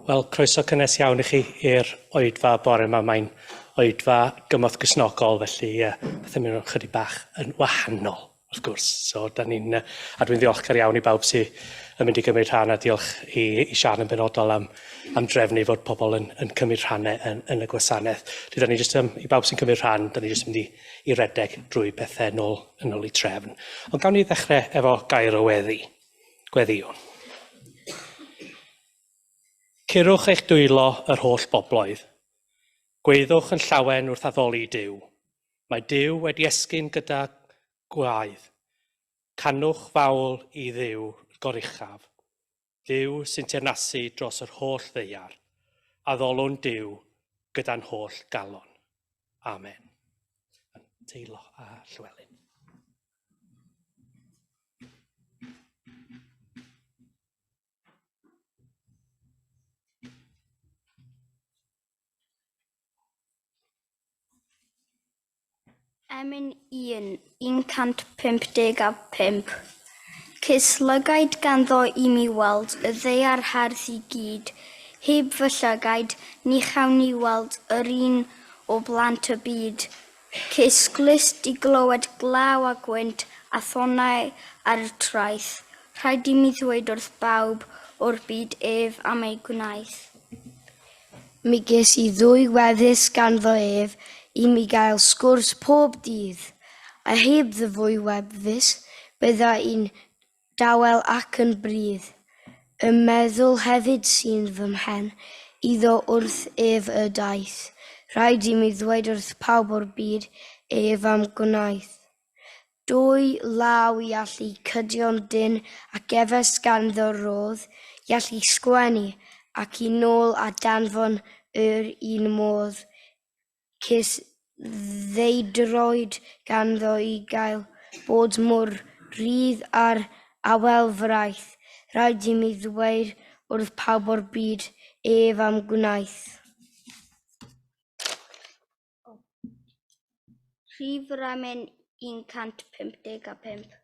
Wel, croeso cynnes iawn i chi i'r oedfa bore yma. Mae'n oedfa gymorth Gristnogol, felly uh, pethau'n mynd chydig bach yn wahanol, wrth gwrs. So, da ni'n, uh, a dwi'n ddiolchgar iawn i bawb sydd yn mynd i gymryd rhan, a diolch i, i Sian yn benodol am, am drefnu fod pobl yn, yn cymryd rhannau yn, yn y gwasanaeth. Felly, da ni jyst, um, i bawb sy'n cymryd rhan, da ni jyst mynd i, i redeg drwy pethau nôl, yn ôl i trefn. Ond gawn ni ddechrau efo gair o weddi. Gweddïwn. Curwch eich dwylo yr holl bobloedd. Gweithwch yn llawen wrth addoli Duw. Mae Duw wedi esgyn gyda gwaedd. Canwch fawl i Dduw goruchaf. Duw sy'n teyrnasu dros yr holl ddaear. Addolwn Duw gyda'n holl galon. Amen. Teilo a Llywelyn. Emyn 1, 155. Cys lygaid ganddo i mi weld y ddaear hardd i gyd, heb fy llygaid, ni chawn ni weld yr un o blant y byd. Ces glust i glywed glaw a gwynt a thonnau ar y traeth. Rhaid i mi ddweud wrth bawb o'r byd ef am ei gwnaeth. Mi ges i ddwy weddus ganddo ef i mi gael sgwrs pob dydd, a heb dy fwy weddus bydda i'n dawel ac yn brudd. Y meddwl hefyd sy'n fy mhen, iddo wrth ef y daeth. Rhaid i mi ddweud wrth pawb o'r byd ef a'm gwnaeth. Dwy law i allu cydio'n dynn ac efes ganddo rodd i allu sgwennu ac i nôl a danfon yr un modd. Ces ddeudroed ganddo i gael bod mor rhydd â'r awel fraith. Rhaid i mi ddweud wrth pawb o'r byd ef a'm gwnaeth. Rhif yr emyn 155.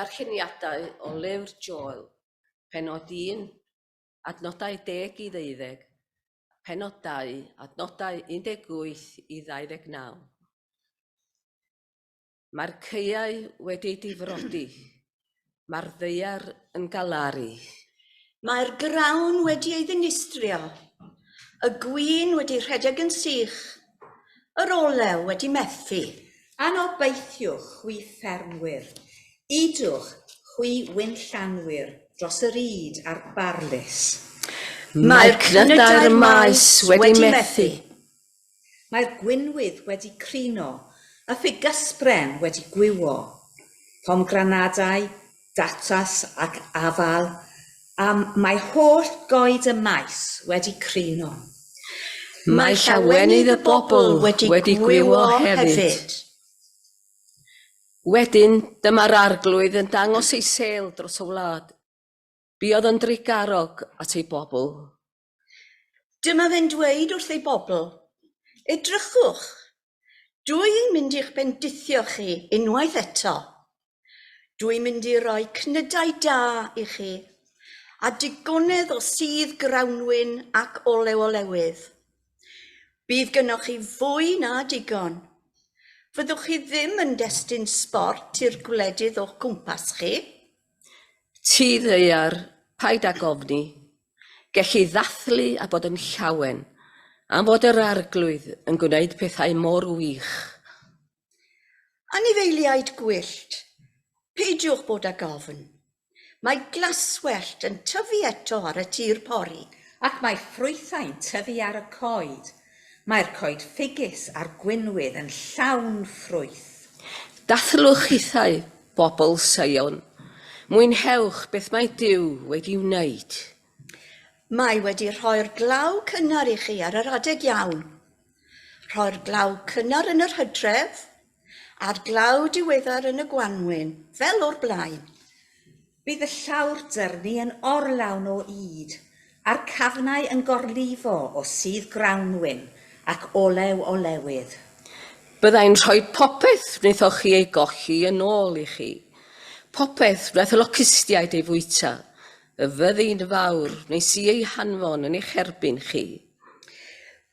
Darlleniadau o lyfr Joel, pennod 1, adnodau 10 i 12, pennod 2, adnodau 18 i 29. Mae'r caeau wedi difrodi, mae'r ddaear yn galaru. Mae'r grawn wedi ei ddinistrio, y gwin wedi rhedeg yn sych, yr olew wedi methu. Anobeithiwch, chwi ffermwyr, udwch, chwi winllanwyr, dros yr ŷd a'r barlys. Mae'r cnydau'r maes wedi methu. Mae'r gwinwydd wedi crino, y ffigysbren wedi gwywo, pomgranadau, datas ac afal, a mae holl goed y maes wedi crino. Mae llawenydd y bobl wedi gwywo hefyd. Wedyn, dyma'r Arglwydd yn dangos ei sêl dros y wlad. Buodd yn drugarog at ei bobl. Dyma fe'n dweud wrth ei bobl, Edrychwch, dw i'n mynd i'ch bendithio chi unwaith eto. Dw i'n mynd i roi cnydau da i chi, a digonedd o sudd grawnwin ac olew olewydd. Bydd gynnoch chi fwy na digon. Fyddwch chi ddim yn destun sbort i'r gwledydd o'ch cwmpas chi. Ti ddaear, paid ag ofni. Gelli ddathlu a bod yn llawen, am fod yr Arglwydd yn gwneud pethau mor wych. Anifeiliaid gwyllt, peidiwch bod ag ofn. Mae glaswellt yn tyfu eto ar y tir pori. Ac mae ffrwythau'n tyfu ar y coed. Mae'r coed ffigys a'r gwinwydd yn llawn ffrwyth. Dathlwch chithau, bobl Seion. Mwynhewch beth mae Duw wedi wneud. Mae wedi rhoi'r glaw cynnar i chi ar yr adeg iawn. Rhoi'r glaw cynnar yn yr hydref, a'r glaw diweddar yn y gwanwyn, fel o'r blaen. Bydd y llawr dyrnu yn orlawn o ŷd, a'r cafnau yn gorlifo o sudd grawnwin ac olew olewydd. Byddai'n rhoi popeth wnaethoch chi ei golli yn ôl i chi. Popeth wnaeth y locustiaid ei fwyta, y fyddin fawr wnes i ei hanfon yn eich erbyn chi.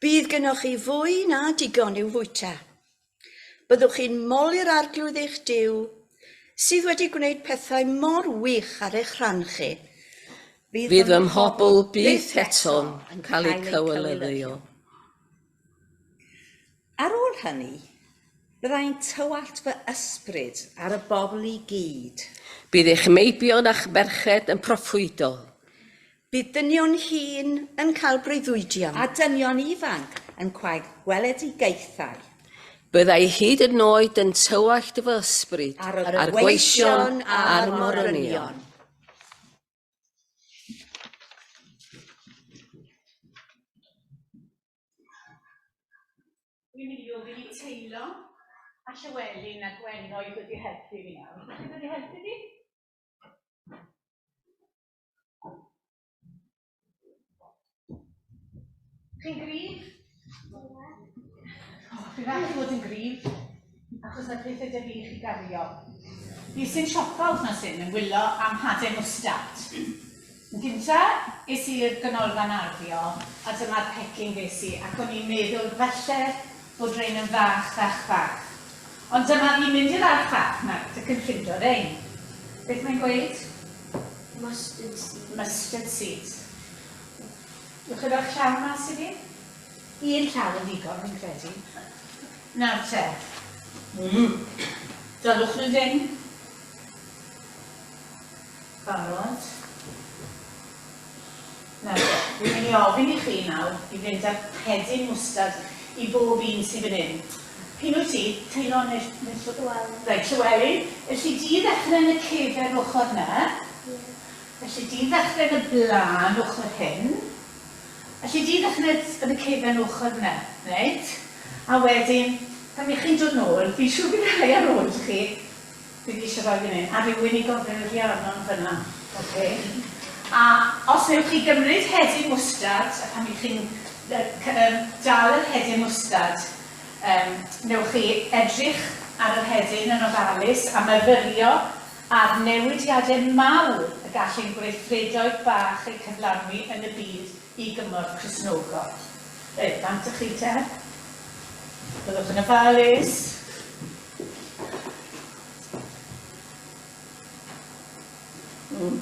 Bydd gynnoch chi fwy na digon i'w fwyta. Byddwch chi'n moli'r Arglwydd eich Duw, sydd wedi gwneud pethau mor wych ar eich rhan chi. Fydd fy mhobl byth eto'n cael eu cywilyddio. Ar ôl hynny, byddai'n tywallt fy ysbryd ar y bobl i gyd. Bydd eich meibion a'ch merched yn proffwydo. Bydd dynion hŷn yn cael breuddwydion. A dynion ifanc yn cwaig gweledigaethau. Byddai hyd yn oed yn tywallt fy ysbryd ar gweision a'r morynion. Dwi'n mynd i ofyn i Teilo a Llywelyn a Gwenno i ddod i helpu fi nawr. Ydych chi'n dod i helpu fi? Chi'n gryf? Oh, fi falch i fod yn gryf, achos mae pethau da fi i chi gario. Fi sy'n siopa wythnos hyn yn wylo am hadau mwstard. Yn gynta, es i'r ganolfan arddio, a dyma'r pecyn ges i, ac o'n i'n meddwl falle bod rhein yn fach, fach, fach. Ond dyma fi'n mynd i'r ardd farchnad ac yn ffindo rhein. Beth mae'n gweud? Mustard seeds. Mustard seeds. Ewch chi roi'ch llaw mas i fi? Un llaw yn ddigon, fi'n credu. Nawr te. Mm. Dylwch nhw dyn. Barod. Nawr te, dwi'n mynd i ofyn i chi nawr i fynd â hedyn mwstard i bob un sydd fan hyn. P'un wyt ti? Teilo neu neu Llywelyn. Reit, Llywelyn. Elli di ddechrau yn y cefen ochr 'na? Ie. Elli di ddechrau yn y blaen ochr hyn? Elli di ddechrau yn y cefen ochr 'na, reit? A wedyn, pan 'ych chi'n dod nôl, fi'n siŵr bydd rhai ar ôl chi, bydd eisiau rhoi fan hyn, a rhywun i gofyn Rhiannon fan'na, ocê? A os wnewch chi gymryd hedyn mwstard, a pan 'ych chi'n dal yr hedyn mwstard, Yym, wnewch chi edrych ar yr hedyn yn ofalus a myfyrio ar newidiadau mawr y gall ein gweithredoedd bach eu cyflawni yn y byd i gymorth Cristnogol. Reit, bant â chi te. Byddwch yn ofalus. Mm.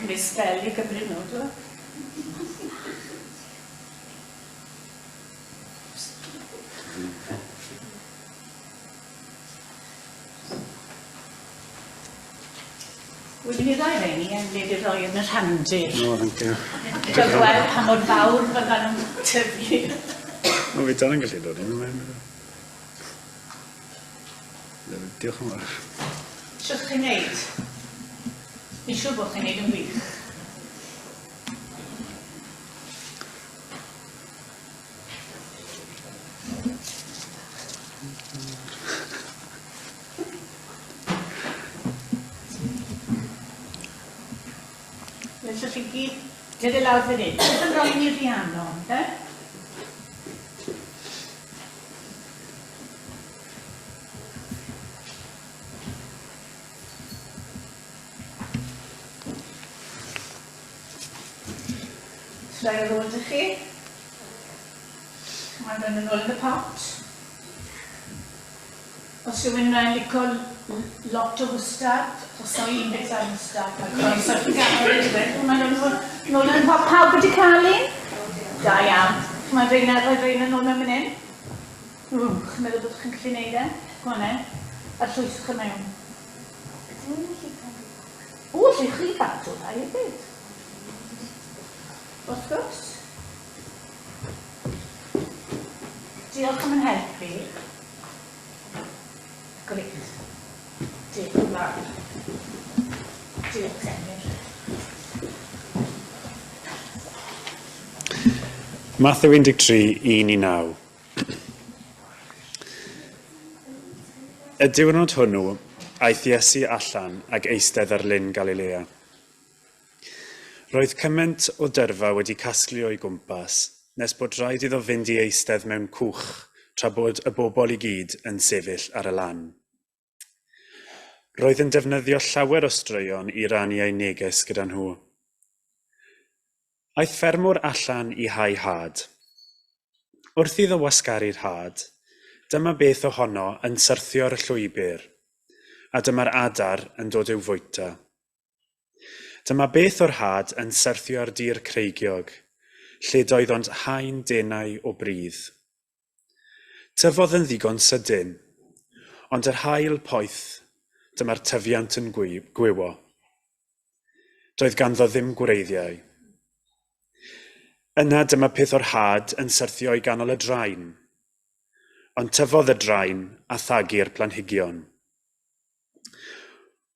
Cymryd sbel i gymryd nhw, do? Wedyn i ddau rheini yn le di roi yn y rhandir. No, thank you. Gael gweld pa mor fawr fyddan nhw'n tyfu. O, fi dal yn gallu dod yn ymlaen. Diolch yn fawr. Shwt chi'n neud? Fi'n siŵr bod chi'n neud yn wych. Welsoch chi gyd, dod e lawr fan hyn. Beth am roi ni Rhiannon, de? Rhai ar ôl 'da chi? Mae'n mynd yn ôl yn y pot. Os yw unrhyw un lico lot o fwstard, os o un bit ar fwstard, mae croeso chi gael e hefyd. Mae'n dod nôl yn y pot. Pawb wedi cael un? Da iawn. Mae'n reina, rhoi reina nôl mewn fan hyn. Ww, chi'n meddwl bod chi'n gallu neud e? Go on then. A llwyswch e mewn. O, lle chi gadw rhai hefyd. Wrth gwrs. Diolch am yn helpu. Grêt. Diolch yn fawr. Diolch, Emyr. Mathew 13, 1 i 9. Y diwrnod hwnnw, aeth Iesu allan ag eistedd ar lyn Galilea. Roedd cymaint o dyrfa wedi casglu o'i gwmpas nes bod rhaid iddo fynd i eistedd mewn cwch tra bod y bobl i gyd yn sefyll ar y lan. Roedd yn defnyddio llawer o straeon i rannu ei neges gyda nhw. Aeth ffermwr allan i hau had. Wrth iddo wasgaru'r had, dyma beth ohono yn syrthio ar y llwybr, a dyma'r adar yn dod i'w fwyta. Dyma beth o'r had yn syrthio ar dir creigiog, lle doedd ond haen denau o bridd. Tyfodd yn ddigon sydyn, ond yr haul poeth, dyma'r tyfiant yn gwywo. Doedd ganddo ddim gwreiddiau. Yna dyma peth o'r had yn syrthio i ganol y drain, ond tyfodd y drain a thagu'r planhigion.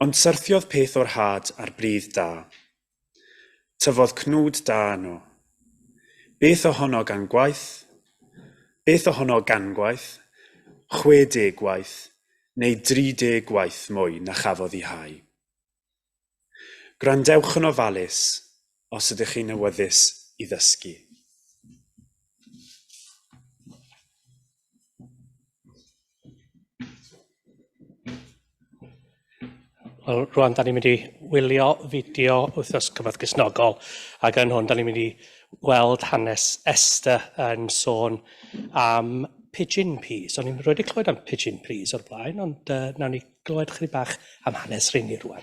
Ond syrthiodd peth o'r had ar bridd da. Tyfodd cnwd da yno. Beth ohono gan gwaith? Beth ohono gan gwaith? 60 gwaith, neu 30 gwaith mwy na chafodd ei hau. Gwrandewch yn ofalus os ydych chi'n awyddus i ddysgu. Wel, rwan, da ni'n mynd i wylio fideo wythnos Cymorth Gristnogol, ac yn hwn, da ni'n mynd i weld hanes Esther yn sôn am pigeon peas. O'n i'n rhoi wedi clywed am pigeon peas o'r blaen, ond nawn ni glywed chydig bach am hanes rheini rwan.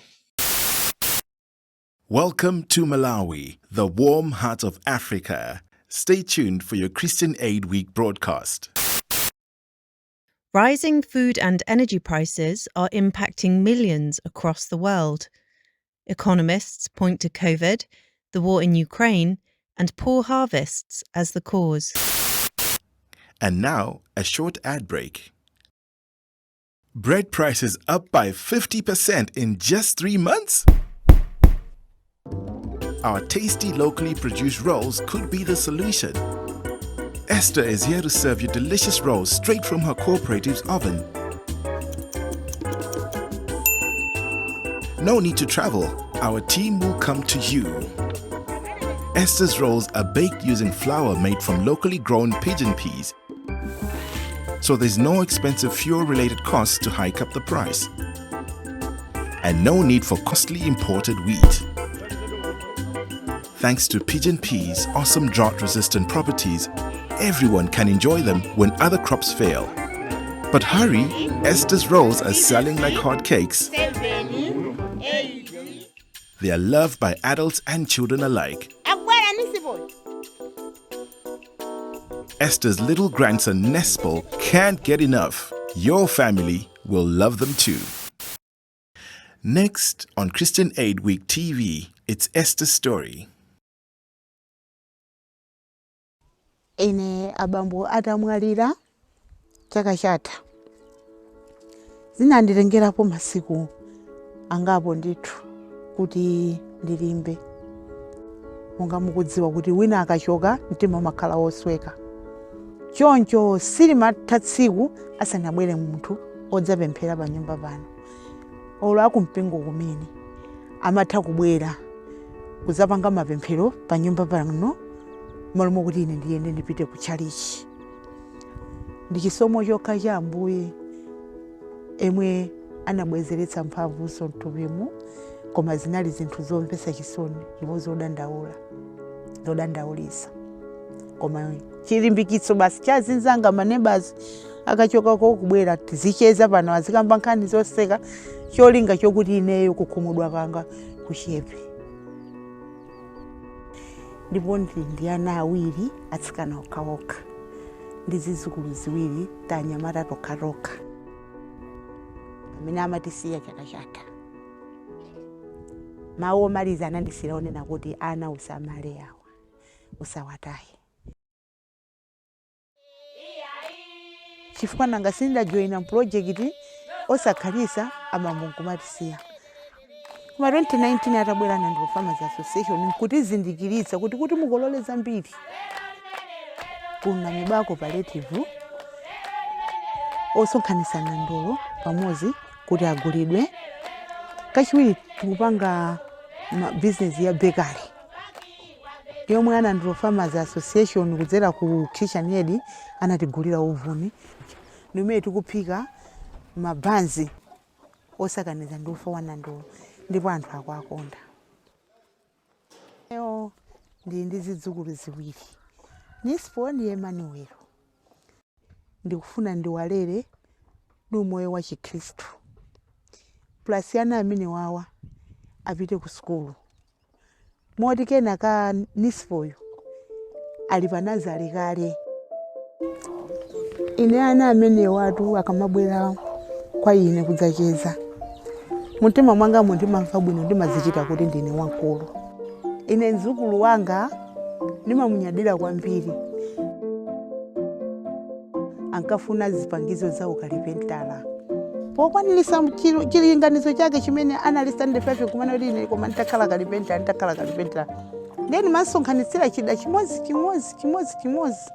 Welcome to Malawi, the warm heart of Africa. Stay tuned for your Christian Aid Week broadcast. Rising food and energy prices are impacting millions across the world. Economists point to COVID, the war in Ukraine, and poor harvests as the cause. And now, a short ad break. Bread prices up by 50% in just 3 months? Our tasty locally produced rolls could be the solution. Esther is here to serve you delicious rolls straight from her cooperative's oven. No need to travel, our team will come to you. Esther's rolls are baked using flour made from locally grown pigeon peas, so there's no expensive fuel related costs to hike up the price. And no need for costly imported wheat. Thanks to pigeon peas' awesome drought resistant properties, everyone can enjoy them when other crops fail. But hurry, Esther's rolls are selling like hotcakes. They are loved by adults and children alike. Esther's little grandson Nespel can't get enough. Your family will love them too. Next on Christian Aid Week TV, it's Esther's story. Ine abambo atamwalira chaka chatha, zinanditengerapo masiku angapo ndithu kuti ndilimbe. Monga mukudziwa kuti wina akachoka mtima umakhala wosweka, choncho silimatha tsiku asanabwere munthu odzapemphera pa nyumba pano. Olo akumpingo kumene amatha kubwera kudzapanga mapemphero pa nyumba pano malo mokuti ine ndiyende ndipite ku tchalichi. Ndi chisomo chokha cha Ambuye emwe anabwezeretsa mphamvunso mthupimu, koma zinali zinthu zomvetsa chisoni ndipo zodandaula, zodandaulitsa. Koma chilimbikitso basi cha azinzanga, maneighbours, akachokako kubwera tizicheza pano, azikamba nkhani zoseka, cholinga chokuti ineyo kukhumudwa kwanga kuchepe. Ndipo ndili ndi ana awiri atsikana okhaokha ndi zidzukulu ziwiri tanyamata tokhatokha. Pamene amatisiya chaka chatha, mawu omaliza anandisiyira onena kuti, "Ana usamale awa, usawataye," chifukwa nanga sindajoyina project osakhalisa abambo nkumatisiya. Koma 2019 atabwera Nandolo Farmers Association nkutizindikiritsa kuti mukolole zambiri kuna Mibawa Cooperative osonkhanitsa nandolo pamodzi kuti agulidwe. Kachiwiri, tikupanga business ya bakery yomwe a Nandolo Farmers Association kudzera ku Christian Aid anatigulira ovuni ndimene tikuphika mabanzi osakaniza ndi ufa wa nandolo, ndipo anthu akuakonda. Eyo, ndili ndi zidzukulu ziwiri, Nispo ndi Emmanuel. Ndikufuna ndiwalere ndi umoyo wa Chikhristu, plus ana amene wawa apite ku sukulu, moti kenaka Nispoyo ali pa nursery kale. Ine ana amene watu akamabwera kwa ine kudzacheza, mumtima mwangamo ndimamva bwino, ndimazichita kuti ndine wamkulu. Ine mdzukulu wanga ndimamunyadira kwambiri. Ankafuna zipangizo za ukalipentala. Pokwanirisa chilinganizo chake chimene anali standard 5, kumana kuti ine koma nditakhala kalipentala, nditakhala kalipentala, then masonkhanitsira chida chimodzi chimodzi chimodzi chimodzi,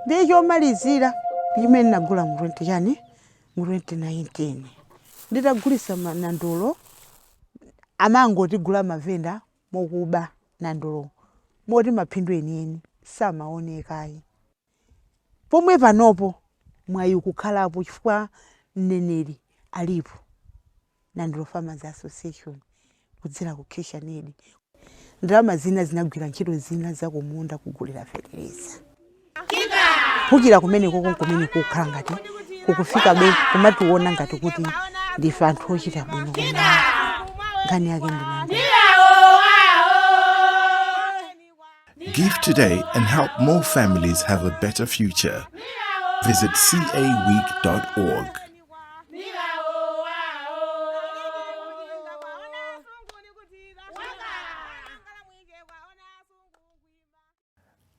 ndiye chomalizira chimene nagula mu 20 chani, mu 2019, nditagulisa nandolo. Amangotigula mavenda mokuba nandolo, moti maphindu enieni samaonekayi. Pomwe panopo mwayi ukukhalapo chifukwa mneneri alipo, Nandolo Farmers Association kudzera ku Christian Aid, ndalama zina zinagwira ntchito zina zakumunda, kugulira fetereza, phukira kumene koko kumene kukhala ngati kukufika be kumationa ngati kuti ndife anthu ochita bwino, koma nkhani yake ndi nandolo. Give today and help more families have a better future. Visit caweek.org.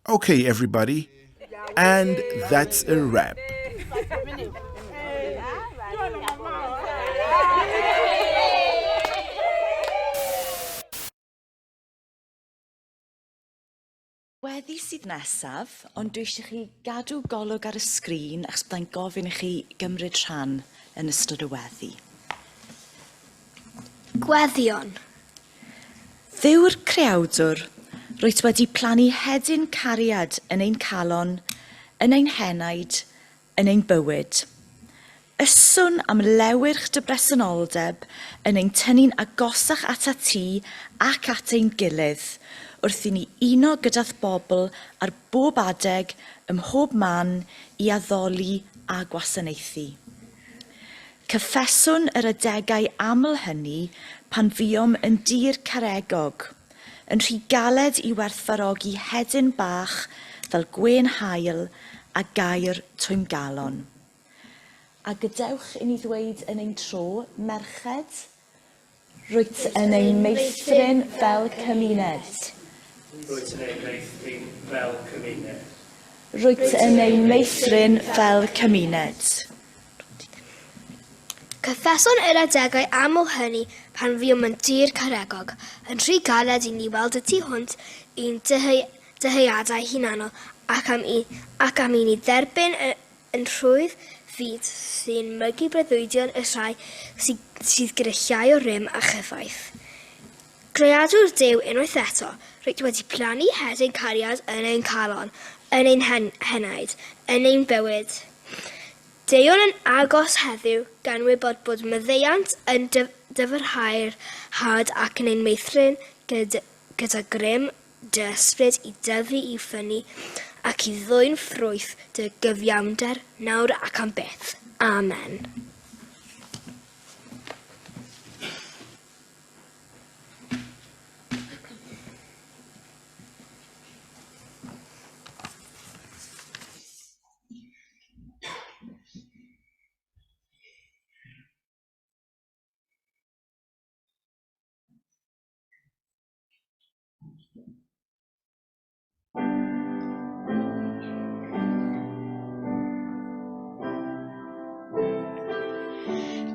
Okay, everybody, and that's a wrap. Weddi sydd nesaf, ond dwi eisiau chi gadw golwg ar y sgrin achos byddai'n gofyn i chi gymryd rhan yn ystod y weddi. Gweddïon. Dduw'r creawdwr, rwyt wedi plannu hedyn cariad yn ein calon, yn ein henaid, yn ein bywyd. Yswn am lewyrch dy bresenoldeb yn ein tynnu'n agosach atat ti ac at ein gilydd, wrth i ni uno gyda'th bobl ar bob adeg ym mhob man i addoli a gwasanaethu. Cyffeswn yr adegau aml hynny pan fuom yn dir caregog, yn rhy galed i werthfawrogi hedyn bach fel gwên haul a gair twymgalon. A gadewch i ni ddweud yn ein tro, merched, rwyt yn ein meithrin fel cymuned. Rwyt yn ein meithrin fel cymuned. Rwyt yn ein meithrin fel cymuned. Cyffeswn yr adegau aml hynny pan fuom yn dir caregog, yn rhy galed i ni weld y tu hwnt i'n dyheadau hunanol ac am i, ac am i ni dderbyn yn rhwydd fyd sy'n mygu breuddwydion y rhai sy, sydd gyda llai o rym a chyfoeth. Greadwr Duw unwaith eto, rwyt wedi plannu hedyn cariad yn ein calon, yn ein hen, henaid, yn ein bywyd. Deuwn yn agos heddiw gan wybod bod maddeuant yn dyfrhau'r had ac yn ein meithrin gyda, gyda grym dy ysbryd i dyfu i ffynnu ac i ddwyn ffrwyth dy gyfiawnder nawr ac am byth. Amen.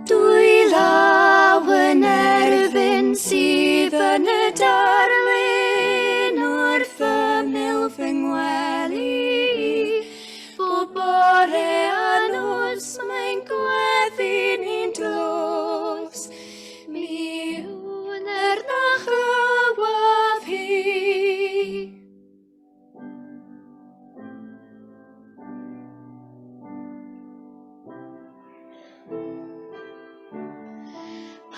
Dwy law yn erfyn sydd yn y darlun wrth ymyl fy ngwely. Bob bore a nos mae'n gweddi'n un dlos. Mi wn er na chlywaf hi.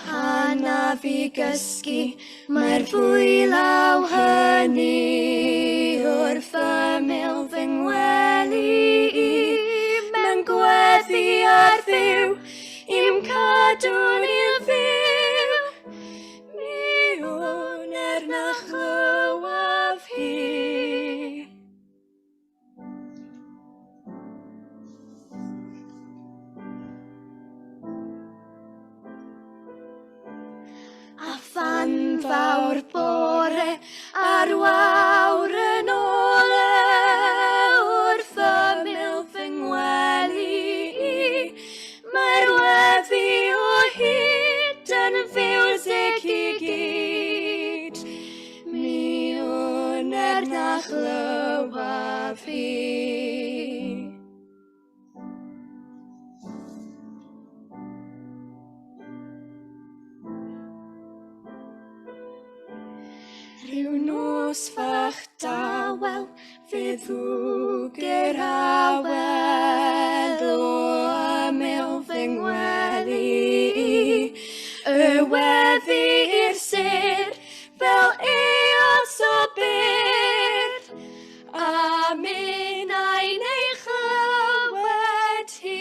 Pan na fi gysgu, mae'r fwylaw hynny wrth ymyl fy ngwely i. Mewn gweddi ar Dduw, i'm cadw'n i'n fyw. Mi wn er na chlywaf hi. A phan fawr bore a'r wawr yn ole wrth ymyl fy ngwely i, mae'r weddi o hyd yn fiwsig i gyd. Mi wn er na chlywaf hi. Rhyw nos fach dawel fe ddwg yr awel o ymyl fy ngwely i. Y weddi i'r sêr fel eos o bur, a minnau'n ei chlywed hi.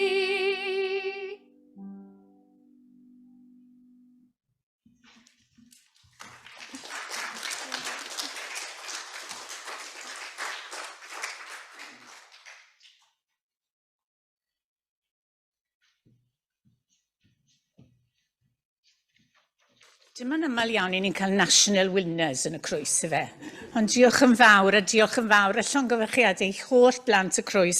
Dim yn aml iawn i ni'n cael national winners yn y Crwys ife. Ond diolch yn fawr a diolch yn fawr a llongyfarchiadau i holl blant y Crwys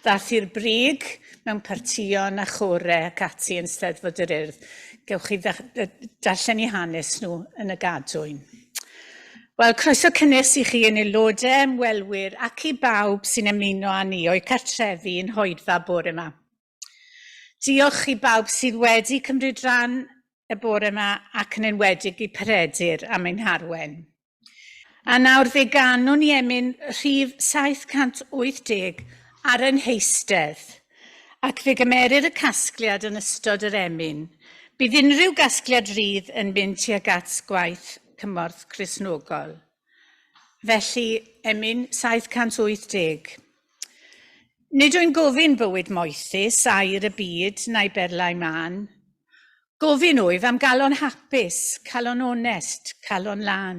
ddath i'r brig mewn partïon a chorau ac ati yn Steddfod yr Urdd. Gewch chi darllen eu hanes nhw yn y gadwyn. Wel, croeso cynnes i chi yn aelodau, ymwelwyr ac i bawb sy'n ymuno â ni o'u cartrefi yn hoedfa bore yma. Diolch i bawb sydd wedi cymryd rhan y bore yma ac yn enwedig i Peredur am ein harwen. A nawr fe ganwn ni emyn rhif 780 ar yn heistedd, ac fe gymerir y casgliad yn ystod yr emyn. Bydd unrhyw gasgliad rydd yn mynd tuag at gwaith cymorth Cristnogol. Felly, emyn 780. Nid wy'n gofyn bywyd moethus, aur y byd, na'i berlau mân. Gofyn wyf am galon hapus, calon onest, calon lân.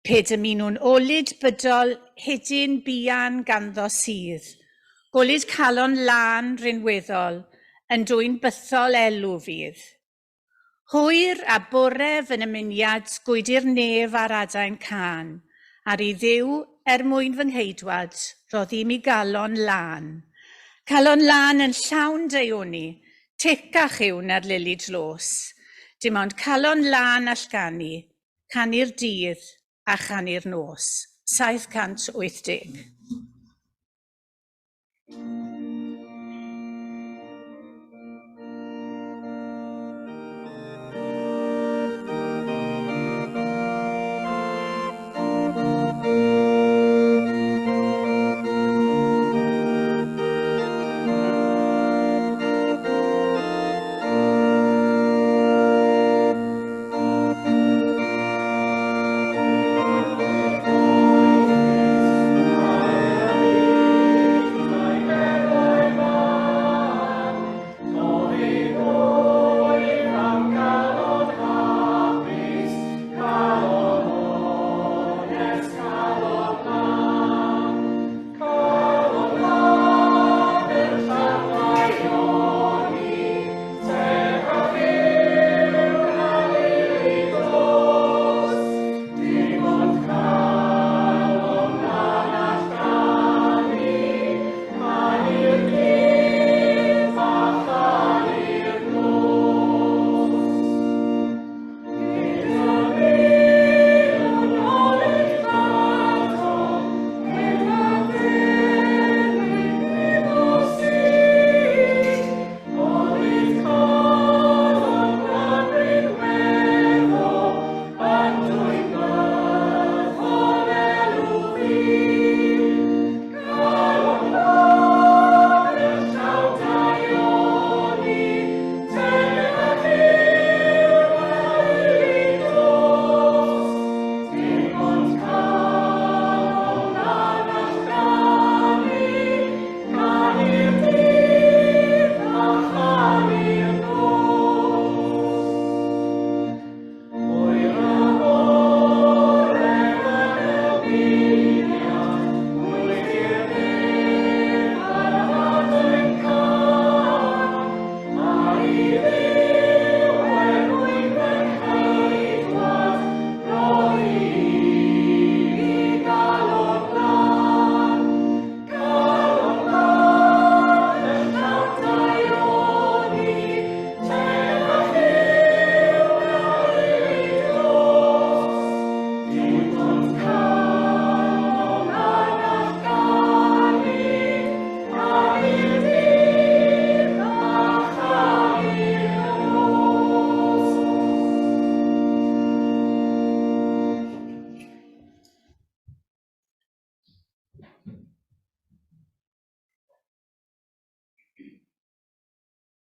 Pe dymunwn olud bydol, hedyn buan ganddo sydd, golud calon lân rinweddol, yn dwyn bythol elw fydd. Hwyr a bore fy nymuniad gwyd i'r nef ar adain cân, ar i Dduw er mwyn fy ngheidwad roddi i mi galon lân. Calon lân yn llawn daioni, tecach yw na'r lili dlos. Dim ond calon lân all ganu, canu'r dydd a chanu'r nos. 780.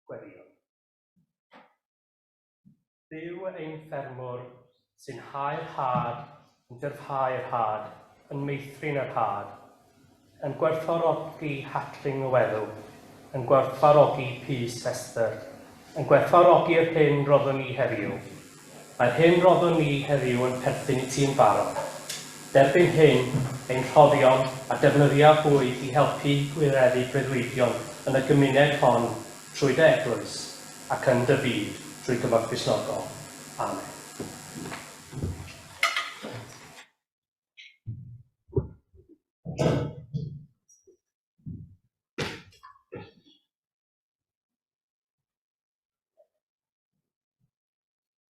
Gweddïo. Duw ein ffermwr sy'n hau'r had, yn dyfrhau'r had, yn meithrin yr had, yn gwerthfawrogi hatling y weddw, yn gwerthfawrogi pys Esther, yn gwerthfawrogi'r hyn roddwn ni heddiw. Mae'r hyn roddwn ni heddiw yn perthyn i ti'n barod. Derbyn hyn, ein rhoddion, a defnyddia hwy i helpu gwireddu breuddwydion yn y gymuned hon trwy dy eglwys ac yn dy fyd trwy Gymorth Gristnogol. Amen.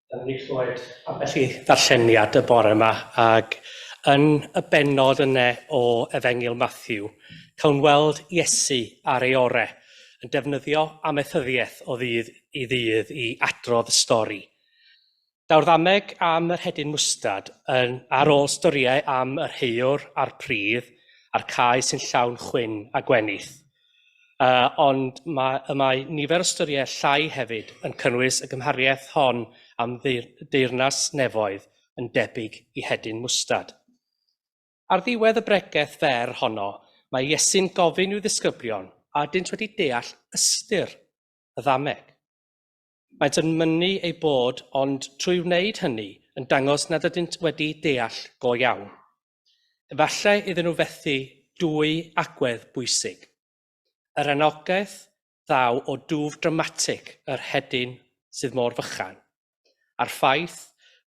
Dyna ni clywed ambell i ddarlleniad y bore yma, ac yn y bennod yna o Efengyl Matthew, cawn weld Iesu ar ei ore, yn defnyddio amaethyddiaeth o ddydd i ddydd i adrodd y stori. Daw'r ddameg am yr hedyn mwstad yn ar ôl storïau am yr heiwr a'r pridd a'r cae sy'n llawn chwyn a gwenith. Ond mae, y mae nifer o storïau llai hefyd yn cynnwys y gymhariaeth hon am deyrnas nefoedd yn debyg i hedyn mwstad. Ar ddiwedd y bregeth fer honno, mae Iesu'n gofyn i'w ddisgyblion a ydynt wedi deall ystyr y ddameg. Maent yn mynnu ei bod, ond trwy wneud hynny, yn dangos nad ydynt wedi deall go iawn. Efallai iddyn nhw fethu dwy agwedd bwysig. Yr anogaeth ddaw o dwf dramatig yr hedyn sydd mor fychan, a'r ffaith,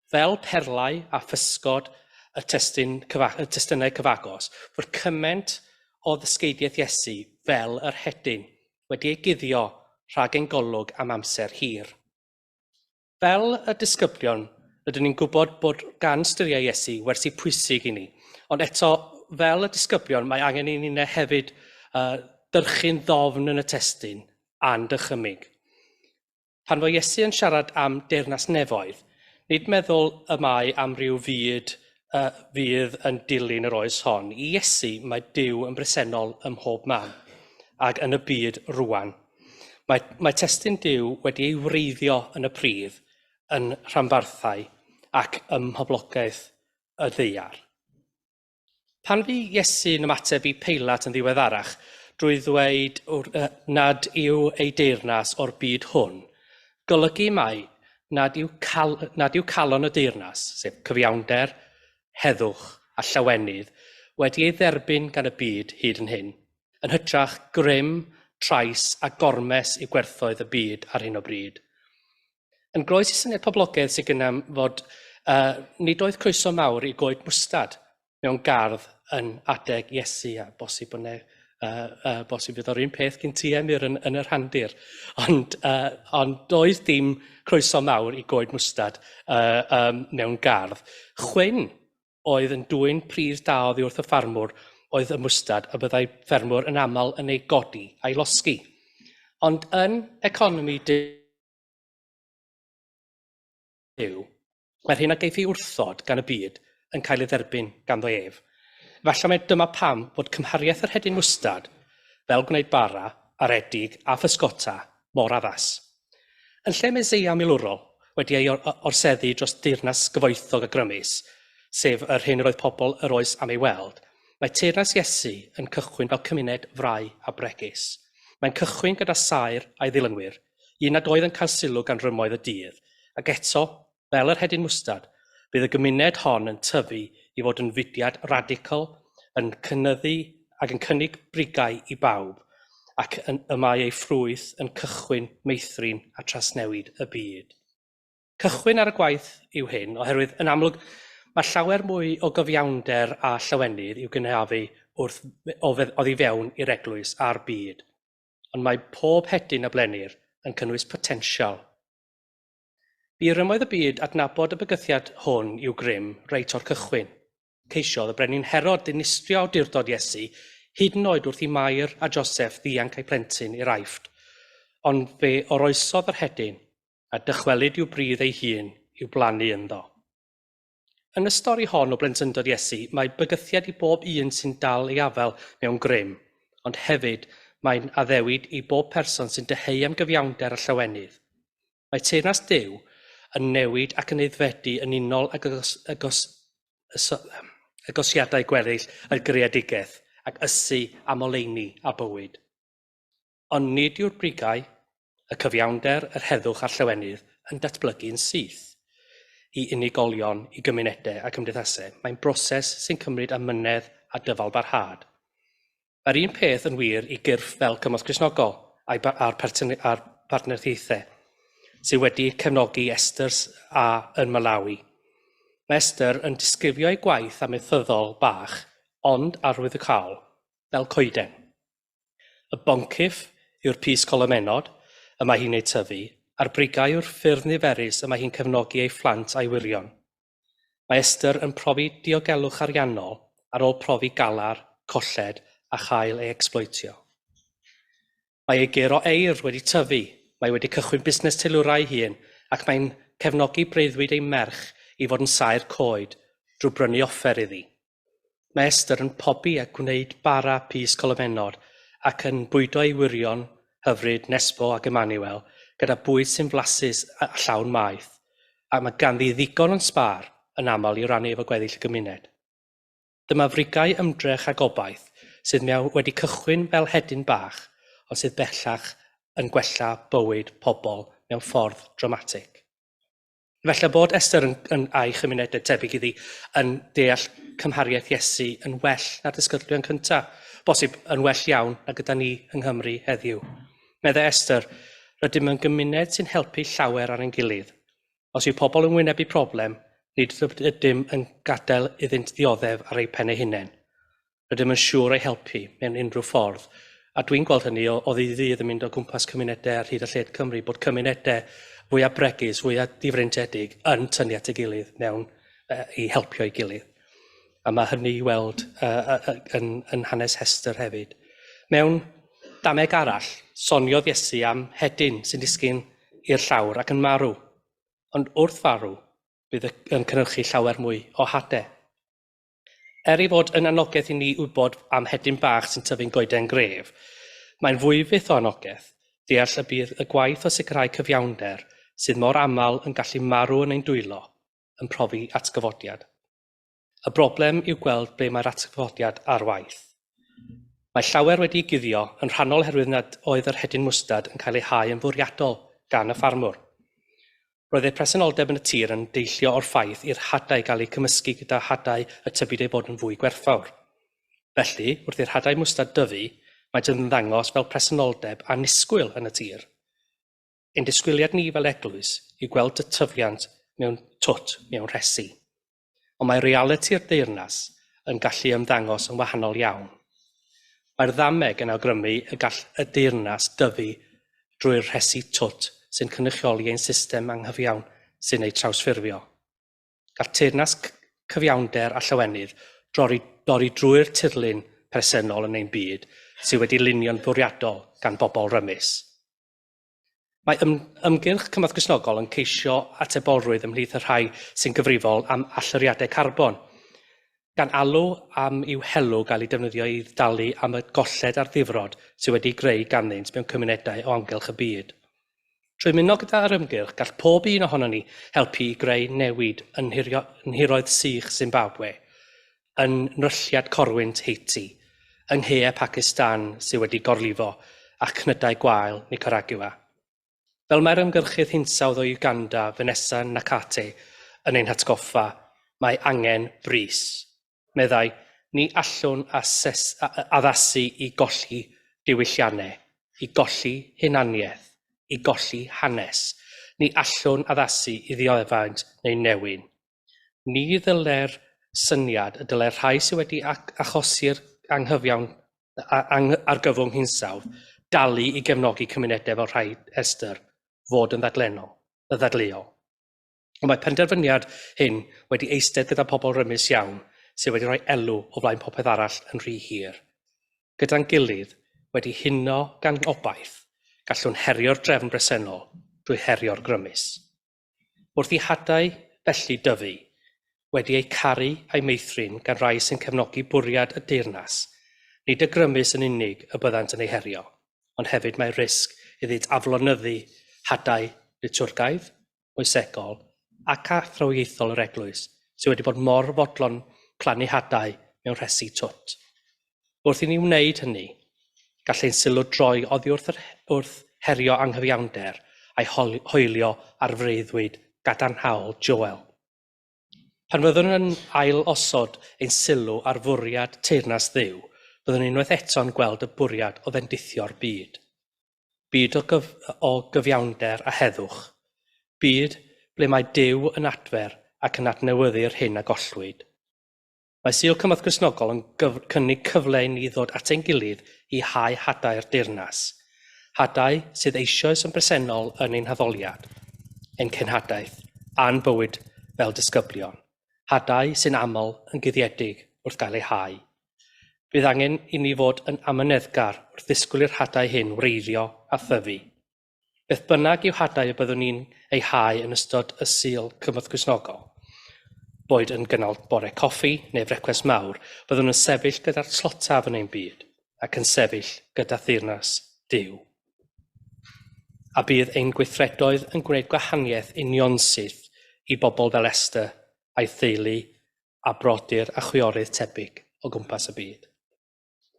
fel perlau a physgod y testun cyfa- y testunau cyfagos, fod cymaint o ddysgeidiaeth Iesu fel yr hedyn wedi ei guddio rhag ein golwg am amser hir. Fel y disgyblion, rydyn ni'n gwybod bod gan styriau Iesu wersi pwysig i ni, ond eto, fel y disgyblion, mae angen i ni hefyd dyrchu'n ddofn yn y testun a'n dychymyg. Pan fo Iesu yn siarad am deyrnas nefoedd, nid meddwl y mae am ryw fyd uh, fydd yn dilyn yr oes hon. I Iesu mae Duw yn bresennol ym mhob man ac yn y byd rwan. Mae, mae testun Duw wedi ei wreiddio yn y pridd, yn rhanbarthau ac ym mhoblogaeth y ddaear. Pan fu Iesu'n ymateb i Peilat yn ddiweddarach drwy ddweud nad yw ei deyrnas o'r byd hwn, golygu mai nad yw, cal, nad yw calon y deyrnas, sef cyfiawnder, heddwch a llawenydd, wedi ei dderbyn gan y byd hyd yn hyn. Yn hytrach, grym, trais a gormes yw gwerthoedd y byd ar hyn o bryd. Yn groes i syniad poblogaidd sydd gennym fod uh, nid oedd croeso mawr i goed mwstad mewn gardd yn adeg Iesu, a bosib bod ne, uh, uh, bosib fydd o'r un peth gyn ti Emyr yn, yn y rhandir. Ond, uh, ond doedd dim croeso mawr i goed mwstad uh, um, mewn gardd. Chwyn oedd yn dwyn pridd da oddi wrth y ffarmwr oedd y mwstad a byddai ffermwr yn aml yn ei godi a'i losgi. Ond yn economi Duw, mae'r hyn a geiff ei wrthod gan y byd yn cael ei dderbyn ganddo ef. Efallai mai dyma pam fod cymhariaeth yr hedyn mwstad, fel gwneud bara, aredig a physgota, mor addas. Yn lle Meseia milwrol wedi ei orseddu dros deyrnas gyfoethog a grymus, sef yr hyn yr oedd pobl yr oes am ei weld, mae teyrnas Iesu yn cychwyn fel cymuned frau a bregus. Mae'n cychwyn gyda saer a'i ddilynwyr, un nad oedd yn cael sylw gan rymoedd y dydd, ac eto, fel yr hedyn mwstad, bydd y gymuned hon yn tyfu i fod yn fudiad radical, yn cynyddu ac yn cynnig brigau i bawb, ac yn, y mae ei ffrwyth yn cychwyn meithrin a trasnewid y byd. Cychwyn ar y gwaith yw hyn, oherwydd yn amlwg mae llawer mwy o gyfiawnder a llawenydd i'w gynaeafu wrth oddi fewn i'r eglwys a'r byd. Ond mae pob hedyn a blenir yn cynnwys potensial. Bu i rymoedd y byd adnabod y bygythiad hwn i'w grym reit o'r cychwyn. Ceisiodd y brenin Herod ddinistrio awdurdod Iesu, hyd yn oed wrth i Mair a Joseff ddianc eu plentyn i'r Aifft. Ond fe oroesodd yr hedyn, a dychwelyd i'w bridd ei hun i'w blannu ynddo. Yn y stori hon o blentyndod Iesu, mae bygythiad i bob un sy'n dal ei afael mewn grym, ond hefyd mae'n addewid i bob person sy'n dyheu am gyfiawnder a llawenydd. Mae teyrnas Duw yn newid ac yn aeddfedu yn unol ag agos, agosiadau gweddill y greadigaeth ac ysu am oleuni a bywyd. Ond nid yw'r brigau, y cyfiawnder, yr heddwch a'r llawenydd yn datblygu'n syth i unigolion, i gymunedau a cymdeithasau. Mae'n broses sy'n cymryd amynedd a dyfalbarhad. Mae'r un peth yn wir i gyrff fel Cymorth Cristnogol a'i a'r a'r partneriaethau sydd wedi cefnogi Esther a yn Malawi. Mae Esther yn disgrifio ei gwaith amaethyddol bach, ond arwyddocaol, fel coeden. Y boncyff yw'r pys colomennod y mae hi'n eu tyfu, a'r brigau yw'r ffyrdd niferus y mae hi'n cefnogi ei phlant a'i wyrion. Mae Esther yn profi diogelwch ariannol ar ôl profi galar, colled a chael ei ecsbloetio. Mae ei gur o eir wedi tyfu, mae wedi cychwyn busnes teilwra ei hun ac mae'n cefnogi breuddwyd ei merch i fod yn saer coed drwy brynu offer iddi. Mae Esther yn pobi a gwneud bara pys colomennod ac yn bwydo ei wyrion hyfryd Nesbo ac Emmanuel gyda bwyd sy'n flasus a llawn maeth, ac mae ganddi ddigon yn sbâr yn aml i rannu efo gweddill y gymuned. Dyma frigau ymdrech a gobaith sydd mewn, wedi cychwyn fel hedyn bach, ond sydd bellach yn gwella bywyd pobl mewn ffordd dramatig. Felly bod Esther yn, yn, a'i chymunedau tebyg iddi yn deall cymhariaeth Iesu yn well na'r disgyblion cyntaf, bosib yn well iawn na gyda ni yng Nghymru heddiw. Meddai Esther, rydym yn gymuned sy'n helpu llawer ar ein gilydd. Os yw pobl yn wynebu problem, nid ydym yn gadael iddynt ddioddef ar eu pen eu hunain. Rydym yn siŵr o'i helpu mewn unrhyw ffordd. A dwi'n gweld hynny o, o ddydd i ddydd yn mynd o gwmpas cymunedau ar hyd a lled Cymru, bod cymunedau fwyaf bregus, fwyaf difreintiedig yn tynnu at ei gilydd mewn i helpu o'i gilydd. A mae hynny i weld uh, yn, yn hanes Hester hefyd. Mewn dameg arall, soniodd Iesu am hedyn sy'n disgyn i'r llawr ac yn marw. Ond wrth farw, bydd yn cynhyrchu llawer mwy o hadau. Er ei fod yn anogaeth i ni wybod am hedyn bach sy'n tyfu'n goeden gref, mae'n fwy fyth o anogaeth deall y bydd y gwaith o sicrhau cyfiawnder sydd mor aml yn gallu marw yn ein dwylo yn profi atgyfodiad. Y broblem yw gweld ble mae'r atgyfodiad ar waith. Mae llawer wedi'i guddio yn rhannol oherwydd nad oedd yr hedyn mwstad yn cael ei hau yn fwriadol gan y ffarmwr. Roedd eu presenoldeb yn y tir yn deillio o'r ffaith i'r hadau gael eu cymysgu gyda hadau y tybid eu bod yn fwy gwerthfawr. Felly, wrth i'r hadau mwstad dyfu, maent yn ymddangos fel presenoldeb annisgwyl yn y tir. Ein disgwyliad ni fel eglwys yw gweld y tyfiant mewn twt mewn rhesi. Ond mae realiti'r deyrnas yn gallu ymddangos yn wahanol iawn. Mae'r ddameg yn awgrymu y gall y deyrnas dyfu drwy'r rhesi twt sy'n cynrychioli ein system anghyfiawn sy'n ei trawsffurfio. Gall teyrnas cyfiawnder a llawenydd drori, dorri drwy'r tirlun presennol yn ein byd sydd wedi lunio'n fwriadol gan bobl rymus. Mae ym, ymgyrch Cymorth Gristnogol yn ceisio atebolrwydd ymhlith y rhai sy'n gyfrifol am allyriadau carbon, gan alw am i'w helw gael ei defnyddio i dalu am y golled a'r ddifrod sydd wedi'i greu ganddynt mewn cymunedau o amgylch y byd. Trwy ymuno gyda'r ymgyrch, gall pob un ohonon ni helpu i greu newid yn nhiroedd sych Zimbabwe, yn nrylliad corwynt Haiti, yng nghaeau Pakistan sydd wedi gorlifo a chnydau gwael Nicaragua. Fel mae'r ymgyrchydd hinsawdd o Uganda, Vanessa Nakate, yn ein hatgoffa, mae angen brys. Meddai, ni allwn ases, addasu i golli diwylliannau, i golli hunaniaeth, i golli hanes. Ni allwn addasu i ddioddefaint neu newyn. Ni ddylai'r syniad y dylai'r rhai sydd wedi achosi'r anghyfiawn argyfwng hinsawdd dalu i gefnogi cymunedau fel rhai Esther fod yn ddadlennol, y ddadleuol. Ond mae penderfyniad hyn wedi eistedd gyda pobl rymus iawn sydd wedi rhoi elw o flaen popeth arall yn rhy hir. Gyda'n gilydd, wedi huno gan obaith, gallwn herio'r drefn bresennol drwy herio'r grymus. Wrth i hadau felly dyfu, wedi eu caru a'u meithrin gan rai sy'n cefnogi bwriad y deyrnas, nid y grymus yn unig y byddant yn ei herio, ond hefyd mae risg iddynt aflonyddu hadau litwrgaidd, moesegol ac athrawiaethol yr eglwys sydd wedi bod mor fodlon plannu hadau mewn rhesi twt. Wrth i ni wneud hynny, gall ein sylw droi oddi wrth, yr, wrth herio anghyfiawnder a'i hoelio ar freuddwyd gadarnhaol Joel. Pan fyddwn yn ail osod ein sylw ar fwriad teyrnas Dduw, byddwn unwaith eto'n gweld y bwriad o fendithio'r byd. Byd o, gyf o gyfiawnder a heddwch. Byd ble mae Duw yn adfer ac yn adnewyddu'r hyn a gollwyd. Mae Sul Cymorth Gristnogol yn cynnig cyfle i ni ddod at ein gilydd i hau hadau'r deyrnas. Hadau sydd eisoes yn bresennol yn ein haddoliad, ein cenhadaeth, a'n bywyd fel disgyblion. Hadau sy'n aml yn guddiedig wrth gael eu hau. Bydd angen i ni fod yn amyneddgar wrth ddisgwyl i'r hadau hyn wreiddio a thyfu. Beth bynnag yw hadau y byddwn ni'n eu hau yn ystod y Sul Cymorth Gristnogol, boed yn gynnal bore coffi neu frecwast mawr, byddwn yn sefyll gyda'r tlotaf yn ein byd ac yn sefyll gyda theyrnas Duw. A bydd ein gweithredoedd yn gwneud gwahaniaeth unionsyth i bobl fel Esther a'i theulu a brodyr a chwiorydd tebyg o gwmpas y byd.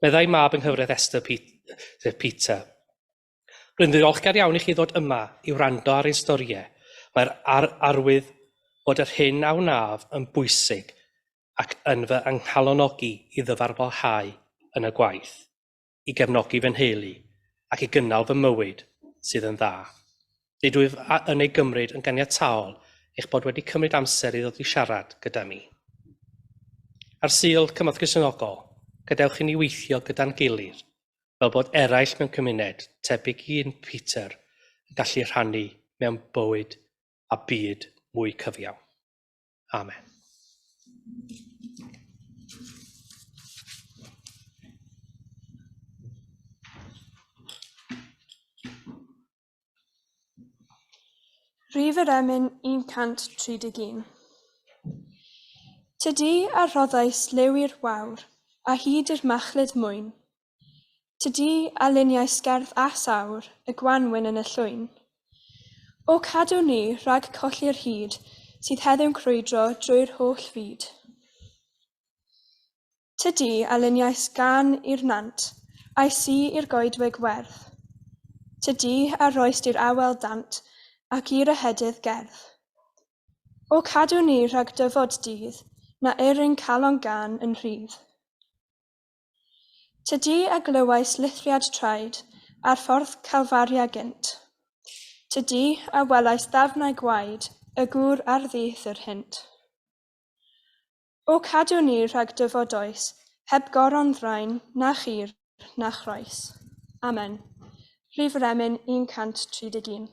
Meddai mab yng nghyfraith Esther sef Peter. Rwy'n ddiolchgar iawn i chi ddod yma i wrando ar ein storïau. Mae'r ar arwydd bod yr hyn a wnaf yn bwysig ac yn fy anghalonogi i ddyfarfalhau yn y gwaith, i gefnogi fy nheulu ac i gynnal fy mywyd sydd yn dda. Nid wyf yn ei gymryd yn ganiataol eich bod wedi cymryd amser i ddod i siarad gyda mi. Ar Sul Cymorth Gristnogol, gadewch i ni weithio gyda'n gilydd fel bod eraill mewn cymuned tebyg i un Peter yn gallu rhannu mewn bywyd a byd mwy cyfiawn. Amen. Rhif yr emyn 131. Tydi a rhoddais liw i'r wawr, a hyd i'r machlud mwyn. Tydi a luniais gerdd a sawr y gwanwyn yn y llwyn. O cadw ni rhag colli'r hud sydd heddiw'n crwydro drwy'r holl fyd. Tydi a luniais gân i'r nant, a'i si i'r goedwig werdd. Tydi a roist i'r awel dant, ac i'r ehedydd gerdd. O cadw ni rhag dyfod dydd, na yrr ein calon gân yn rhydd. Tydi a glywais lithriad traed, ar ffordd Calfaria gynt. Tydi a welais ddafnau gwaed, y gŵr ar ddydd yr hynt. O cadw ni rhag dyfod oes, heb goron ddrain, na chur, na chroes. Amen. Rhif yr emyn 131.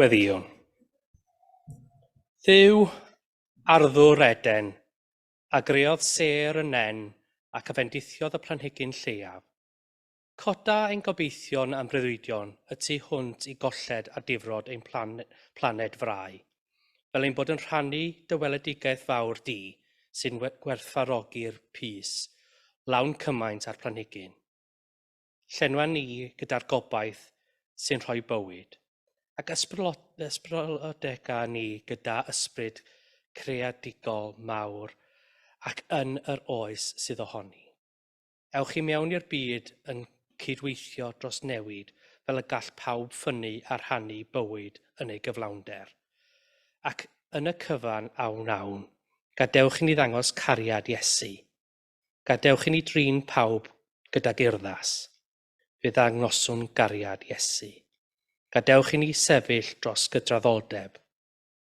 Gweddïwn. Dduw arddwr Eden, a greodd sêr y nen ac a fendithiodd y planhigyn lleiaf. Coda ein gobeithion a'n breuddwydion y tu hwnt i golled a difrod ein planed frau, fel ein bod yn rhannu dy weledigaeth fawr di sy'n gwerthfawrogi'r pys, lawn cymaint â'r planhigyn. Llenwa ni gyda'r gobaith sy'n rhoi bywyd, ac ysbrydolodega ni gyda ysbryd creadigol mawr ac yn yr oes sydd ohoni. Ewch i mewn i'r byd yn cydweithio dros newid fel y gall pawb ffynnu a rhannu bywyd yn ei gyflawnder. Ac yn y cyfan a wnawn, gadewch i ni ddangos cariad Iesu. Gadewch i ni drin pawb gydag urddas. Fe ddangoswn gariad Iesu. Gadewch i ni sefyll dros gydraddoldeb.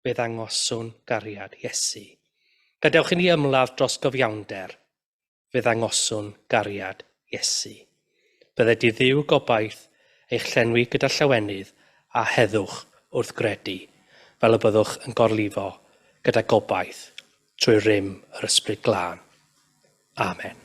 Fe ddangoswn gariad Iesu. Gadewch i ni ymladd dros gyfiawnder. Fe ddangoswn gariad Iesu. Bydded i Dduw gobaith eich llenwi gyda llawenydd a heddwch wrth gredu, fel y byddwch yn gorlifo gyda gobaith trwy rym yr Ysbryd Glân. Amen.